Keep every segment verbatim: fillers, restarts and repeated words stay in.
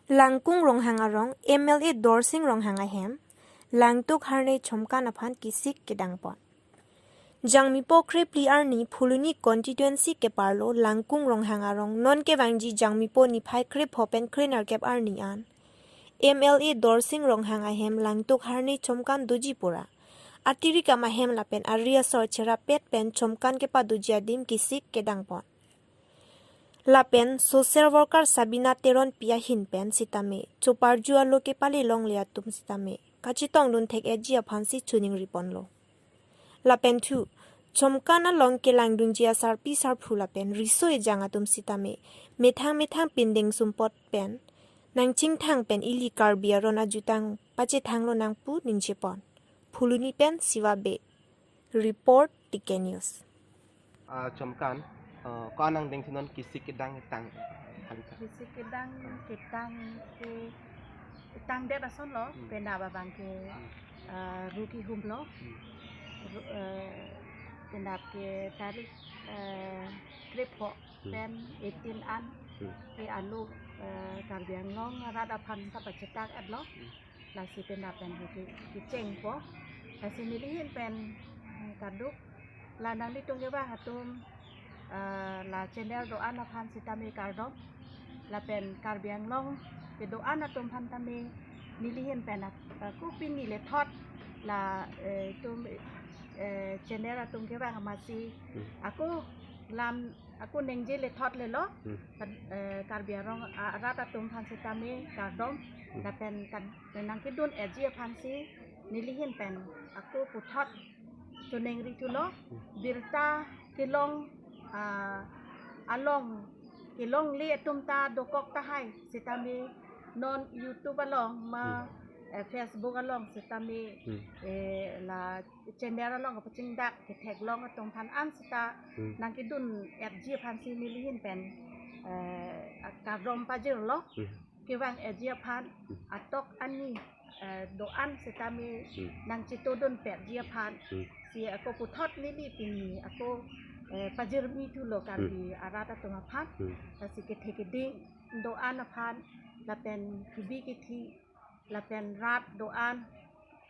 Langkung Ronghang arong M L A Dorsing Ronghang ahem Langtuk Harne Chomkan aphan kisik kedang pon. Jangmipo krephli arni Phuloni constituency keparlo Langkung Ronghang arong non kevangji Jangmipo niphai krepho pen krenerkep arni an M L A Dorsing Ronghang ahem Langtuk Harne Chomkan doji pura, atiri kam ahem lapen ari asor cherapet pen Chomkan kepadoji adim kisik kedang pon. Lapen social worker Sabina Teronpi ahin pen sitame choparju alo kepale longle atum sitame kachetongdun thek-etji aphansi choningri ponlo. Lapen thu Chomkan along kelangdunji asarpi sarphu lapen riso ejang atum sitame methang methang pindeng sumpot pen nangchingthang pen ili Karbi aron ajutang pachethanglo nang pu ningje pon. Phuloni pen Siva Bey. Report T K News. Ah, Chomkan, ah, ko-an angdeng si non kisik kedang ketang? Kisik kedang ketang ke tangdet asonlo, hmm, penap abang ke, hmm, ah, Ruki Humlo. Hmm. Ru-, eh, penap ke tarik, eh, krepho, hmm, pen eighteen an, hmm, ke alo, eh, Karbi Anglong arat aphan ta pachetak-etlo. Hmm. Lasi penap pen ke, kechengpo. Lasi nelihin pen, eh, kaduk la nanglitum kevang atum, eh, la channel do-an aphan sitame kardom. Lapen Karbi Anglong kedo-an atum aphan tame nelihin pen ak-, eh, ako pini lethot la, eh, itum, eh, channel atum kevang amatsi, hmm, ako lam ako ningje lethot lelo, hmm, kan, eh, Karbi arong, ah, arat atum aphan sitame kardom, hmm, lapen kan nangkedun-etji aphansi nelihin pen ako puthot choningri thulo, hmm, birta kelong, ah, along kelongle atum ta dokok tahai sitame non YouTube along ma, hmm, eh, Facebook along sitame, hmm, eh, la channel along kapachingdak ketheklong atum aphan an sita, hmm, nangkedun-etji aphansi nelihin pen, eh, kardom pajirlo. Hmm. Kevang-etji aphan, hmm, atok ani, eh, do-an sitame, hmm, nangchetongdun-etji aphan, hmm, si ako puthot neli pini ako, eh, pajirmi thulo Karbi, hmm, arat atum aphan, hmm, lasi kethe keding do-an aphan lapen kebi kethe lapen rat do-an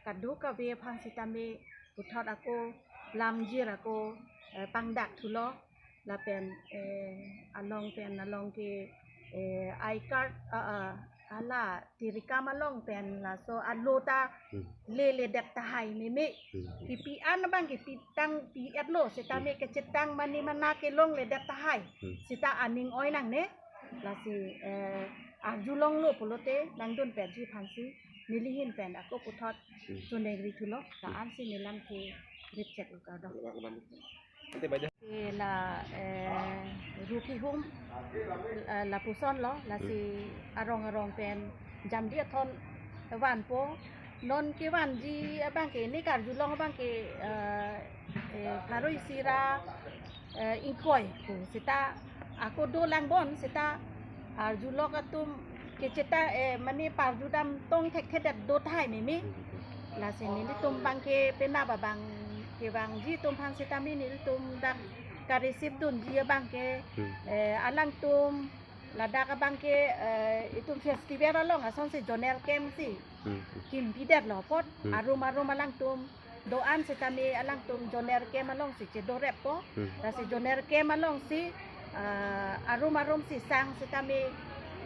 kadokave aphan sitame puthot ako lamjir ako, eh, pangdak thulo lapen, eh, along pen along ke, eh, I card, ah, ah, hala tirikam along pen laso alo ta, hmm, leledet tahai meme. Hmm. Kipi an abang ke pitang pi-etlo sitame, hmm, kechetang mane mana kelongledet tahai. Hmm. Sita aning oi nangne. Lasi, eh, arjulonglo pulote nangdun-etji aphansi nelihin pen ako puthot, hmm, choningri thulo, hmm, la-ansi nelam ke ripchek lo kardom. Ante baja. Ke la, eh, Ruki Hum, eh, lapusonlo, lasi, hmm, arong arong pen jamdi athon vanpo, non kevanji abang ke ne karjulong abang ke, eh, eh, pharo isi ra, eh, ingkoi pu sita ako dolang bon sita arjulok atum kecheta, eh, mane parjudam tong thekthedet do tahai meme. Lasi nelitum abang ke penap abang kevangji atum aphan sitame nelitum dak ka-receive dunji abang ke, hmm, eh, alangtum ladak abang ke, eh, itum festival along asonsi zonal camp si, hmm, kimpidetlo apot, hmm, arum arum alangtum do-an sitame alangtum zonal camp alongsi chedoreppo. Hmm. Lasi zonal camp alongsi, ah, arum arum si sang sitame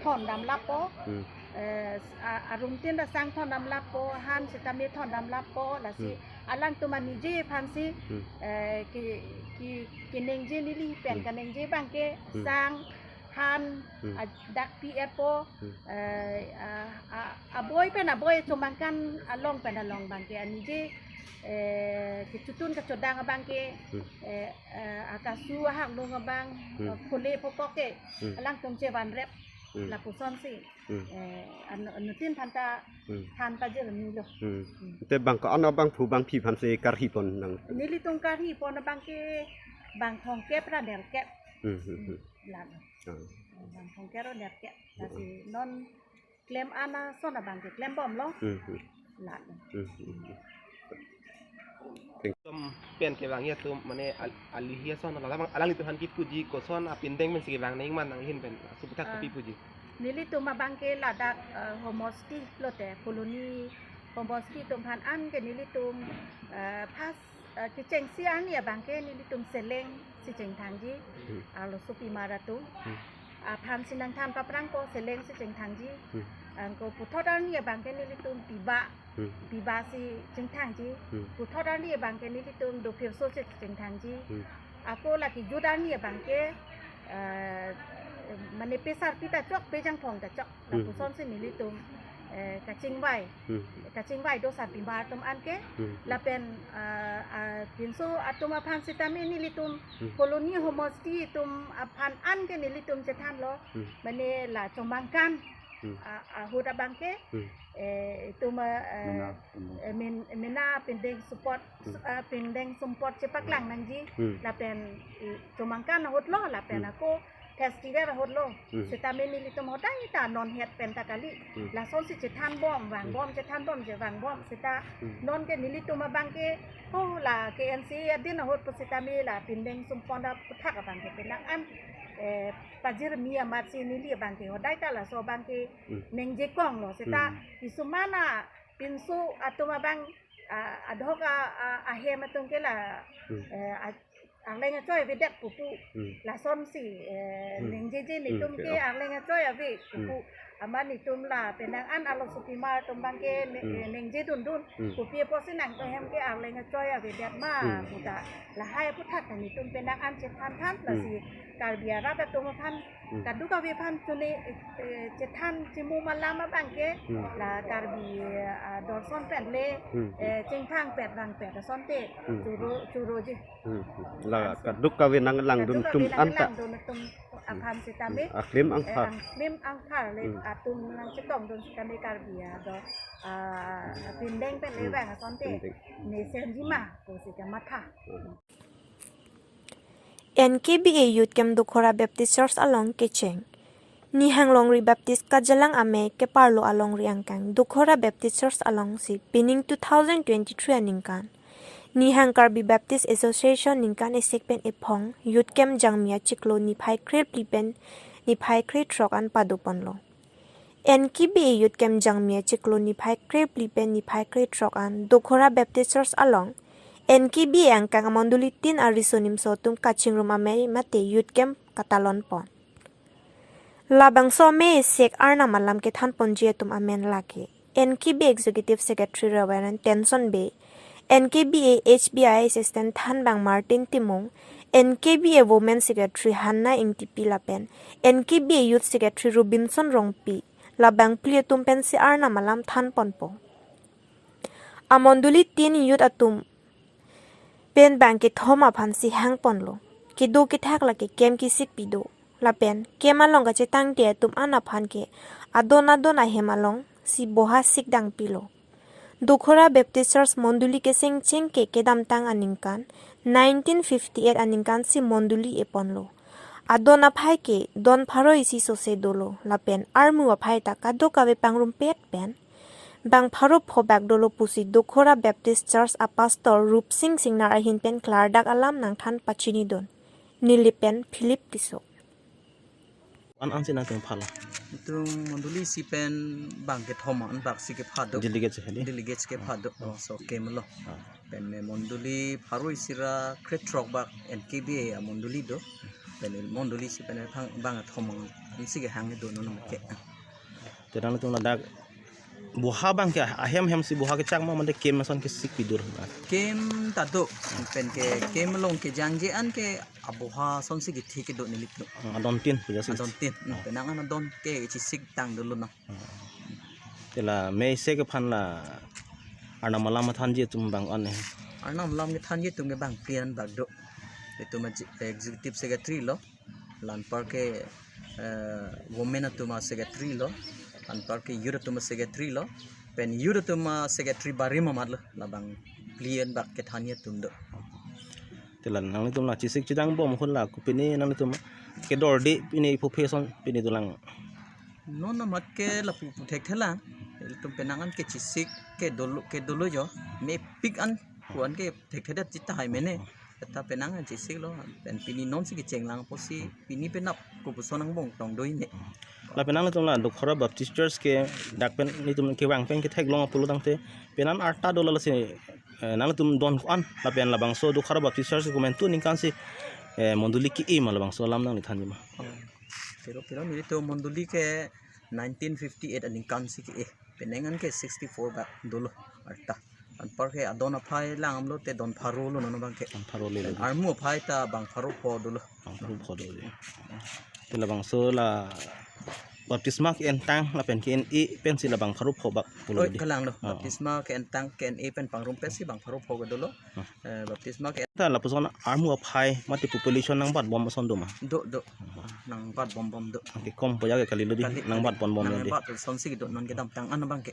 thondamlappo. Hmm. Eh, s-, a-, arumtin ra sang thondamlappo, han sitame thondamlappo, lasi, hmm, alangtum aningje aphansi, hmm, eh, ke, ke, keningje neli pen, hmm, kaningje abang ke, hmm, sang, han, hmm, a-, dak pi-etpo, hmm, eh, a-, a-, aboi pen aboi chomangkan along pen along abang ke aningje, eh, kechotun kachodang abang ke, hmm, eh, eh, akasu ahanglung abang, hmm, eh, khole phokok ke, hmm, alangtum chevanrep, hmm, lapusonsi, hmm, eh, an-, anuttin aphanta, hmm, than pajirmilo. Hmm. Hmm. Te bang ko-an abangphu bangphi aphansi karhi pon nang? Nelitum karhi pon abang ke bang thomkep ra nerkep. Hmm, hmm, hmm. Hmm. Lalo. Hmm. Bang thomkep ra nerkep. Hmm. Lasi non klem an ason abang ke klembomlo. Hmm, hmm. Lalo. Hmm, hmm, hmm. Thank you. Atum pen kevangji atum mane al-, alihi ason, alang, alanglitum aphan kipuji koson apindeng pensi kevang nangji ma nanghin pen, ah, suputhak, ah, kipuji. Nelitum abangke ladak, eh, homosti lote, Phuloni homosti atum aphan anke nelitum, eh, first, eh, kechengsi arni abangke nelitum Seleng si chengthangji, Hmm. arlosopimar atum. Hmm. Aphan si nangthan paphrangpo, Seleng si chengthangji. Hmm. Anke puthot arni abangke nelitum Piba, Hmm. Piba si chengthangji. Hmm. Puthot arni abangke nelitum Dophirso si chengthangji. Hmm. Ako lake jut arni abangke, eh, mane pesarpi ta chok, pejangphong ta chok. Hmm. Lapuson si nelitum, eh, kachingvai. Hmm. Kachingvai do sarpimar atum anke. Hmm. Lapen, eh, eh, pinso atum aphan sitame nelitum Hmm. Phuloni homosti atum aphan anke nelitum chethanlo. Hmm. Mane la Chomangkan Hmm. a, ahut abangke, Hmm. eh, itum, eh, Mena, Pindeng. eh, men-, mena pindeng support, Hmm. eh, pindeng sumpot chepaklang nangji, Hmm. lapen, eh, Chomangkan ahutlo, lapen Hmm. ako festival ahutlo. Hmm. Sitame nelitum hodai ta non het pen ta kali. Hmm. Lasonsi chethanbom, vangbom, Hmm. chethanbom, je vangbom. Sita Hmm. nonke nelitum abangke, oh, la K N C A adin ahut pu sitame la pindeng sumpot aputhak abangke penang an, eh, pajirmi amatsi neli abangke hodai ta laso abangke Hmm. ningje konglo. Seta Hmm. isumana pinso atum abang, ah, adhok a, a, ahem atum ke la, Hmm. eh, a, arleng achoi avedet pupu. Hmm. Lasonsi, eh, Hmm. ningjeje Hmm, nelitum okay, ke okay. arleng achoi ave Hmm. pupu. Amat nelitum la penang an arlosopimar atum abangke ne-, Hmm. eh, ningje dundun. Hmm. Kopi apotsi nangtum ahem ke arleng achoi avedet ma Hmm. puta. Lahai aputhak nelitum penang an chethanthan Hmm. lasi Karbi arat atum aphan Hmm. kadokave aphan chune, eh, chethan chimum alam abangke Hmm. la Karbi, ah, dorson pen le, Hmm. eh, chingthang pet vang pet asonte Hmm. choro, choroji. Hmm. La kadokave nanglangdun Kadokave atum anta. nanglangdun atum aphan sitame, Hmm. Aklim eh, angphar. aklim angphar le Hmm. atum nangchetongdun sitame Karbi ado, ah, pindeng pen le Hmm. vang asonte Pindeng. mesenji ma pusi kamatha. Hmm. N K B A Youth Camp Dokhora Baptist Church along kecheng. Nihang Longri Baptist Kajalang Amei keparlo alongri angkang Dokhora Baptist Church alongsi pining two thousand twenty-three aningkan Nihang Karbi Baptist Association ningkan isi pen ephong Youth Camp Jangmi achiklo niphai krephli pen niphai krethrok an padoponlo. N K B A Youth Camp Jangmi achiklo niphai krephli pen niphai krethrok an Dokhora Baptist Church along N K B A angkang amondoli tin ariso nimso atum kachingrum amei mate Youth Camp katalonpon. Labangso amei sek arnam alam kethanponji atum amen lake N K B A Executive Secretary Reverend Tenson Bey, N K B A H B I Assistant thanbang Martin Timung, N K B A Women Secretary Hannah Ingtipi lapen N K B A Youth Secretary Robinson Rongpi, labang phli atum pensi arnam alam thanponpo. Amondoli tin youth atum pen bang kethom aphansi hangponlo. Kedo kethak lake camp kesik pido. Lapen camp along kachetangte atum an aphan ke adon adon ahem alongsi boha sik dangpilo. Dokhora Baptist Church mondoli kesengcheng ke kedamtang aningkan nineteen fifty-eight aningkansi mondoli eponlo. Adon aphai ke don pharo isi sose dolo lapen armu aphai ta kadokave pangrumpet pen bang pharo pho bak dolo pusi Dokhora Baptist Church a Pastor Rupsing Singnar ahin pen klardak alam nangthan pachinidun. Neli pen Philip Tisso. An ansi nangtum phala. Itum mondoli isi pen bang kethom an bak si kepha do. Delegate si hali. Delegate si kepha do. Ah. Oh, so camp lo. Ah. Pen me mondoli pharo isi ra krethrok bak N K B A amondoli do. Pen mondoli isi pen bang, bang kethom ansi kehang do non ke. Te nangtum ladak boha bang ke ahem hemsi boha kechak ma mate camp ason kesik pidur. Camp ta do. Pen ke camp along kejangje an ke aboha asonsi kethe kedo nelitum. Ah, adon tin puja sik. Adon tin. Hmm, penang an adon ke chisik tang dolo na. Ah. Te la mei sek aphan la arnam alam thanji atum bang an he. Arnam alam kethanji atum ke bang phli an bak do. Itum a Executive Secretary lo. Anparke, eh, Women atum a Secretary lo. Anparke Youth atum a Secretary lo. Pen Youth atum a Secretary barim amat lo. Labang phli an bak kethanji atum do. Te la nanglitum la chisik chidangbom ahut la kopine nanglitum kedorde pine iphu phe ason pine dolang. Non amat ke lapu pu thekthelang. Ilitum penang an ke chisik ke dolo, ke dolo jo. Mepik an ko-an ke thekthedet tahai mene. Kata penang ajisik lo, pen pini non si kecheng lang apotsi pini penap kopuson angbong tong do-i ne. Lapen nanglitum la Dukhorat Baptist Church ke dak pen nelitum kevang pen ketheklong apotlo tangte penang arta dolo lasi, eh, nanglitum don ko-an lapen labangso Dukhorat Baptist Church ke komantu aningkan si, eh, mondoli ke-e ma, labangso alam nangli thanji ma? Oh, pero pero nelitum mondoli ke nineteen fifty-eight aningkan si ke-e. Penang an ke sixty-four bak dolo arta. Anpar ke adon aphai lang amlo te don pharo lo non abang ke. Don pharo le lo. Armu aphai ta bang pharo pho dolo. Bang pharo pho dolo. Te labangso la baptisma ke-entang lapen ke-en-e pensi la bang pharo pho bak pulo Oi, di. Kalang lo. Oh. Baptisma ke-entang ke-en-e pen pangrum pensi bang pharo pho dolo. Oh. Eh, baptisma ke Ta lapuson armu aphai mate population nangbat bom ason do ma? Do, do. Nangbat bom bom do. Oke, kom poya ke kali lo di, kali, nangbat kali. Bom bom lo di. Nangbat sonsi kedo non kedamtang an abang ke.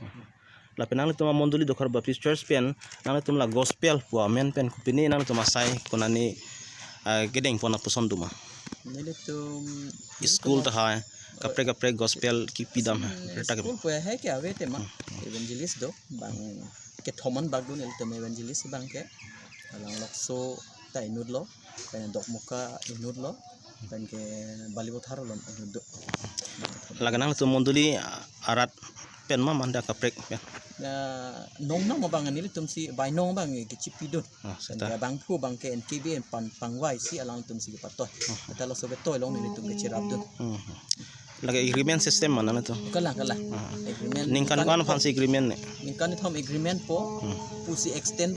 Lapen nanglitum amondoli Dukhorat Baptist Church pen nanglitum la gospel pu amen pen kopine nanglitum asai konane, ah, kedeng pon apuson do ma? Nelitum school ta hai, kaprek kaprek gospel kipidam hai. Hmm, retak. School pu hai ke ave tema. Hmm. Evangelist do, bang kethom an bak do nelitum evangelist abang ke. Alang Lokso ta inut lo, pen Dokmoka inut lo, pen ke Balipathar along inut do. Lake nanglitum mondoli arat pen ma manda kaprek pen? Ya, nong nong abang nelitum si bainong abang kechipidun. Ah, pen seta. Ke abangphu abang ke N K B N pan pangvai si alangtum si kepatoi. Ah. Seta laso ketoi along nelitum kecherapdun. Hmm. Lake agreement system ma nanglitum? Kalang, kalang. Ah. Agreement. Ningkan ko-an aphan si agreement ne? Ningkan kethom agreement po, hmm, pusi extend